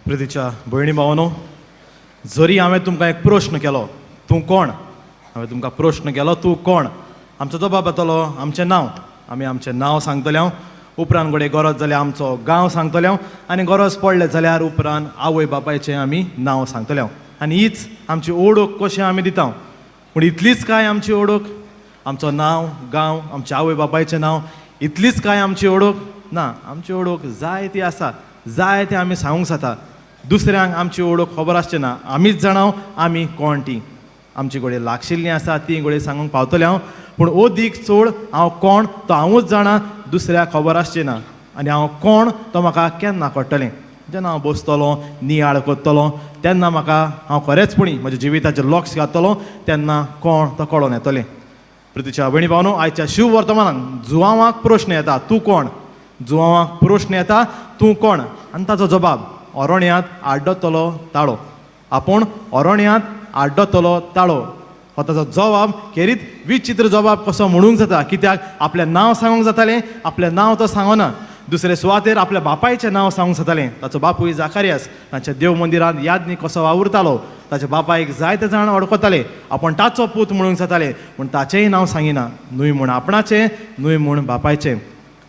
प्रितीच्या भयणी भावानो, जरी हांवें तुमकां एक प्रश्न केलो, तूं कोण? हांवें तुमकां प्रश्न केलो, तूं कोण? आमचो जबाब येतलो आमचें नांव. आमी आमचें नांव सांगतले हांव. उपरांत घडये गरज जाल्यार आमचो गांव सांगतले हांव आनी गरज पडलें जाल्यार उपरांत आवय बापायचें आमी नांव सांगतले हांव. आनी हीच आमची ओळख कशें आमी दिता. पूण इतलीच काय आमची ओळख? आमचो नांव, गांव, आमच्या आवय बापायचें नांव, इतलीच काय आमची ओळख? ना, आमची ओळख जायती आसा, जायतें आमी सांगूंक जाता. दुसऱ्यांक आमची ओळख खबर आसची ना, आमीच जाणाव आमी कोण ती. आमची घडये लागशिल्लीं आसा ती घडये सांगूंक पावतलें हांव, पूण अदीक चड हांव कोण तो हांवूच जाणा, दुसऱ्याक खबर आसची ना. आनी हांव कोण तो म्हाका केन्ना कळटलें? जेन्ना हांव बसतलो, नियाळ करतलो, तेन्ना म्हाका हांव खरेंचपणी म्हज्या जिविताचेर लक्ष घातलो तेन्ना कोण तो कळोन येतलें. प्रितीच्या भयणी भावनो, आयच्या शिव वर्तमानान जुवांवाक प्रश्न येता, तूं कोण? जुवांवाक प्रश्न येता, तूं कोण? आनी ताचो जबाब, अरण्यांत आड्डतलो ताळो. आपूण अरण्यांत आड्डतलो ताळो हो ताचो जबाब. खेरीत विचित्र जबाब कसो म्हणूंक जाता, कित्याक आपलें नांव सांगूंक जातालें, आपलें नांव तो सांगना. दुसरे सुवातेर आपल्या बापायचें नांव सांगूंक जातालें. ताचो बापूय जाकारियास तांच्या देव मंदिरांत यादनी कसो वावुरतालो, ताच्या बापायक जायते जाण वळखताले, आपूण ताचो पूत म्हणूंक जातालें, पूण ताचेंय नांव सांगिना, न्हय म्हूण आपणाचें, न्हय म्हूण बापायचें.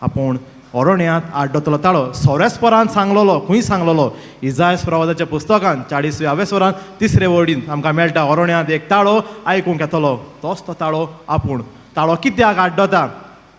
आपूण अरण्यांत आड्डतलो ताळो सोरेस्परान सांगलोलो. खंय सांगलोलो? इजायस प्रवादाच्या पुस्तकान 40व्या स्वरान तिसरे वर्डीन आमकां मेळटा, अरण्यांत एक ताळो आयकूंक येतलो, तोच तो ताळो आपूण. ताळो कित्याक आड्डता?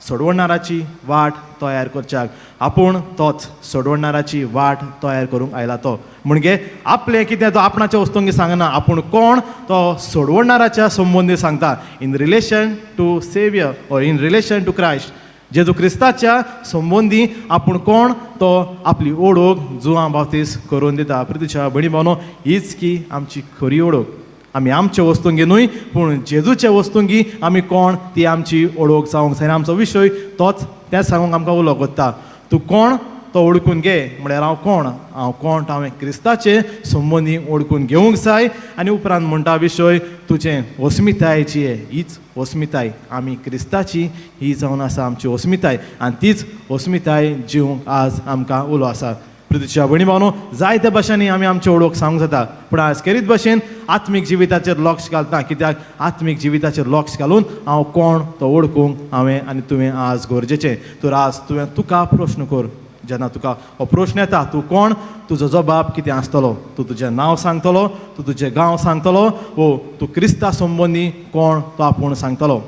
सोडवणाराची वाट तयार करच्याक. आपूण तोच सोडवणाराची वाट तयार करूंक आयला तो. म्हणजे आपलें कितें तो आपणाच्या वस्तूंक सांगना, आपूण कोण तो सोडवणाराच्या संबंदी सांगता. In relation to saviour or in relation to Christ, जेजू क्रिस्ताच्या संबंदी आपूण कोण तो आपली ओळख जुवां बावतीस करून दिता. प्रितीच्या भयणी भावनो, हीच की आमची खरी ओळख. आमी आमचे वस्तुंगी न्हय, पूण जेजूचे वस्तुंगी आमी कोण ती आमची ओळख जावंक जाय. आमचो विशय तोच, तें सांगूंक आमकां उलो कोत्ता. तूं कोण तो ओळखून घे. म्हळ्यार हांव कोण? हांव कोण तो हांवें क्रिस्ताचे संबंदी ओळखून घेवंक जाय. आनी उपरांत म्हणटा विशय, तुजें अस्मितायेची, हीच अस्मिताय आमी क्रिस्ताची ही जावन आसा आमची अस्मिताय, आनी तीच अस्मिताय जिवंक आज आमकां उलो आसा. प्रितीच्या भयणी भावनो, जायत्या भाशांनी आमी आमची ओळख सांगूंक जाता, पूण आज खेरीत भाशेन आत्मीक जिविताचेर लक्ष घालता, कित्याक आत्मीक जिविताचेर लक्ष घालून हांव कोण तो वळखूंक हांवें आनी तुवें आज गरजेचें. तर आज तुवें तुका प्रश्न कर, जेन्ना तुका हो प्रश्न येता, तूं कोण, तुजो जबाब कितें आसतलो? तूं तुजें नांव सांगतलो, तूं तुजें गांव सांगतलो, वो तूं क्रिस्ता संबंदी कोण तो आपूण सांगतलो?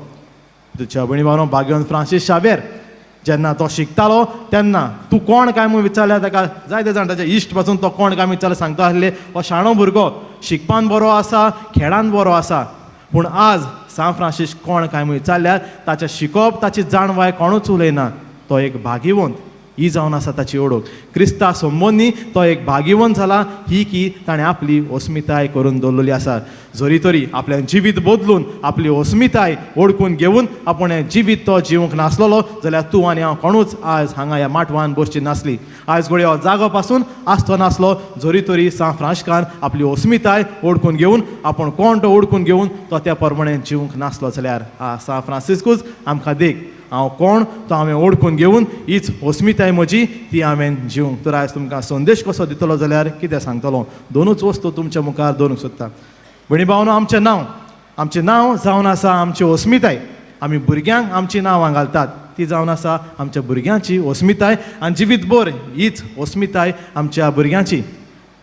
तुज्या भयणी भावनो, भाग्यवंत फ्रांसीस शावेर जेन्ना तो शिकतालो तेन्ना तूं कोण काय म्हूण विचारल्यार ताका जायते जाण ताचे इश्ट पासून तो कोण काय विचारल्यार सांगता आसले, हो शाणो भुरगो, शिकपान बरो आसा, खेळान बरो आसा. पूण आज सांत फ्रांसीस कोण काय म्हूण विचारल्यार ताचें शिकप, ताची जाणवाय कोणूच उलयना. तो एक भाग्यवंत ही जावन आसा ताची ओळख. क्रिस्ता संबंदी तो एक भाग्यवंत जाला, ही की ताणें आपली अस्मिताय करून दवरलेली आसा. जरी तरी आपलें जिवीत बदलून आपली अस्मिताय ओळखून घेवन आपूण हें जिवीत तो जिवंक नासलेलो जाल्यार तूं आनी हांव कोणूच आज हांगा ह्या माटवान बसची नासली. आयज घडये हो जागो पासून आसतो नासलो, जरी तरी सांत फ्रांसिस्कान आपली अस्मिताय ओळखून घेवन आपूण कोण तो ओळखून घेवन तो त्या प्रमाणे जिवंक नासलो जाल्यार. सांत फ्रांसिस्कूच आमकां देख, हांव कोण तो हांवें ओळखून घेवन हीच अस्मिताय म्हजी ती हांवें जिवंक. तर आयज तुमकां संदेश कसो दितलो जाल्यार कितें सांगतलो? दोनूच वस्तू तुमच्या मुखार दवरूंक सोदता. भयणी भावनो, आमचें नांव, आमचें नांव जावन आसा आमची अस्मिताय. आमी भुरग्यांक आमचीं नांवां घालतात, ती जावन आसा आमच्या भुरग्यांची अस्मिताय, आनी जिवीतभर हीच अस्मिताय आमच्या भुरग्यांची.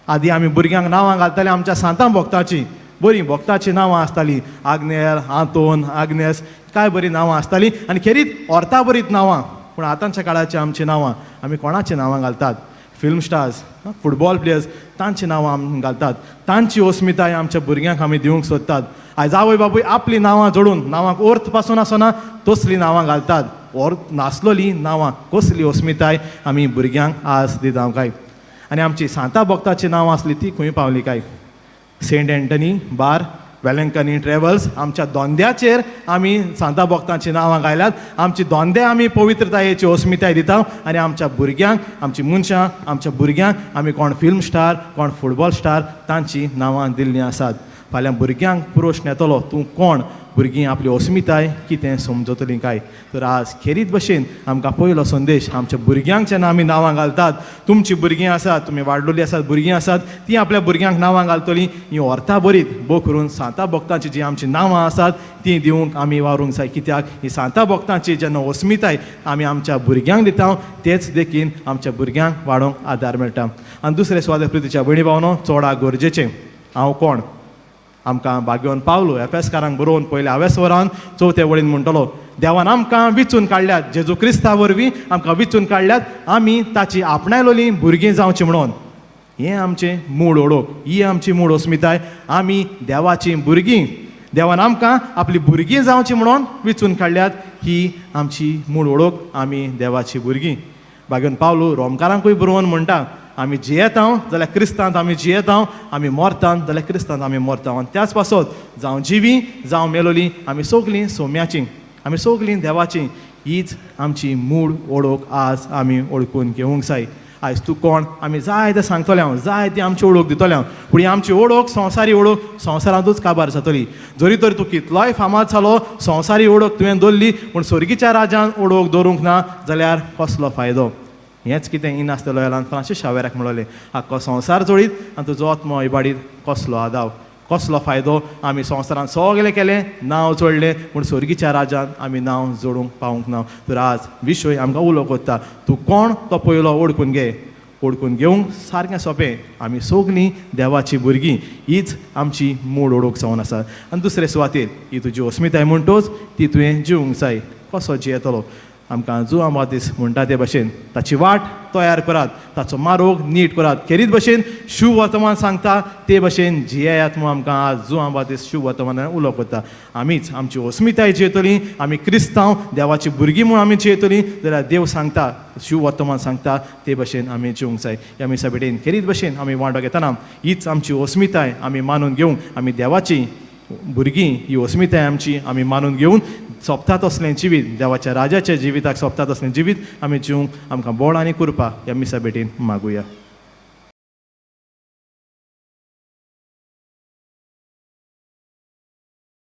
आदी आमी भुरग्यांक नांवां घालताले आमच्या सांतां भक्ताचीं, बरीं भक्ताचीं नांवां आसतालीं, आग्नेल, आंतोन, आग्नेस, काय बरीं नांवां आसतालीं आनी खेरीत अर्था बरीत नांवां. पूण आतांच्या काळाचीं आमचीं नांवां आमी कोणाचीं नांवां घालतात? फिल्म स्टार्स, फुटबॉल प्लेयर्स, तांचीं नांवां आमी घालतात. तांची अस्मिताय आमच्या भुरग्यांक आमी दिवंक सोदतात. आयज आवय बापूय आपलीं नांवां जोडून, नांवांक अर्थ पासून आसना तसलीं नांवां घालतात. अर्थ नासलोलीं नांवां, कसली अस्मिताय आमी भुरग्यांक आज दिता काय? आनी आमची सांता भक्ताचीं नांवां आसली ती खंय पावली काय? Saint Anthony bar, Velankanni travels, आमच्या धंद्याचेर आमी सांता भक्तांचीं नांवां घायल्यात. आमची धंदे आमी पवित्रतायेची अस्मिताय दिता आनी आमच्या भुरग्यांक, आमची मनशां, आमच्या भुरग्यांक आमी कोण फिल्म स्टार, कोण फुटबॉल स्टार तांचीं नांवां दिल्लीं आसात. फाल्यां भुरग्यांक प्रश्न येतलो, तूं कोण? भुरगीं आपली अस्मिताय कितें समजतलीं काय. तर आज खेरीत भशेन आमकां पयलो संदेश आमच्या भुरग्यांक जेन्ना आमी नांवां घालतात, तुमचीं भुरगीं आसात, तुमी वाडलोलीं आसात, भुरगीं आसात, तीं आपल्या भुरग्यांक नांवां घालतलीं. हीं अर्था बरीत भो करून सांता भक्तांची जीं आमचीं नांवां आसात तीं दिवंक आमी वावरूंक जाय. कित्याक ही सांता भक्तांची जेन्ना अस्मिताय आमी आमच्या भुरग्यांक दिता तेच देखीन आमच्या भुरग्यांक वाडोवंक आदार मेळटा. आनी दुसरें सुवाते प्रितीच्या भयणी भावनो चोडा गरजेचें हांव कोण. आमकां भाग्यवन पावलो एफेसकारांक बरोवन पयल्या हावेस वरान चवथे वळीन म्हणटलो, देवान आमकां विचून काडल्यात, जेजू क्रिस्ता वरवीं आमकां विचून काडल्यात, आमी ताची आपणायलोली भुरगीं जावची म्हणून. हें आमचें मूळ ओळख, ही आमची मूळ अस्मिताय. आमी देवाचीं भुरगीं, देवान आमकां आपली भुरगीं जावची म्हणून विचून काडल्यात, ही आमची मूळ ओळख, आमी देवाचीं भुरगीं. भाग्यवन पावलो रोमकारांकूय बरोवन म्हणटा, आमी जियेता जाल्यार क्रिस्तांत आमी जियेता, आमी मरतात जाल्यार क्रिस्तांत आमी मरता. आनी त्याच पासत जावं जिवी जावं मेलोली आमी सगलीं सोम्याचीं, आमी सगलीं देवाचीं. हीच आमची मूळ ओळख आज आमी ओळखून घेवंक जाय. आयज तूं कोण आमी जाय तें सांगतले हांव, जाय ती आमची ओळख दितले हांव, पूण ही आमची ओळख संवसारी ओळख संवसारांतूच काबार जातली. जरी तर तूं कितलोय फामाद जालो, संवसारी ओळख तुवें दवरली पूण स्वर्गीच्या राजान ओळख दवरूंक ना जाल्यार कसलो फायदो. हेंच कितें इनास लोयालान फ्रांसीस शावेराक म्हणलें, आख्खो संवसार जोडीत आनी तुजो आत्मो इबाडीत कसलो आदाव, कसलो फायदो. आमी संवसारांत सगळें केलें, नांव जोडलें, पूण स्वर्गीच्या राजान आमी नांव जोडूंक पावूंक ना. तर आज विशय आमकां उलो कोत्ता, तूं कोण तो पयलो ओळखून घे. ओळखून घेवंक सारकें सोंपें, आमी सगलीं देवाचीं भुरगीं, हीच आमची मूळ ओळख जावन आसा. आनी दुसरे सुवातेर ही तुजी अस्मिताय म्हणटोच ती तुवें जिवंक जाय. कसो जियेतलो? आमकां जुआं बातीस म्हणटा ते भशेन ताची वाट तयार करात, ताचो मारोग नीट करात, खेरीत भशेन शुभ वर्तमान सांगता ते भशेन जियेयात म्हूण आमकां आज जुआं बातीस शुभ वर्तमानान उलो करता. आमीच आमची अस्मिताय जियेतलीं, आमी क्रिस्तांव देवाची भुरगीं म्हूण आमी जियेतलीं जाल्यार देव सांगता, शुभ वर्तमान सांगता ते भशेन आमी जिवंक जाय. ह्या मिसा भेटेन खेरीत भशेन आमी वांटो घेतना हीच आमची अस्मिताय आमी मानून घेवंक, आमी देवाची भुरगीं ही अस्मिताय आमची आमी मानून घेवन सोंपता तसलें जिवीत, देवाच्या राजाच्या जिविताक सोंपता तसलें जिवीत आमी जिवंक आमकां बोळ आनी कृपा ह्या मिसा भेटेन मागुया.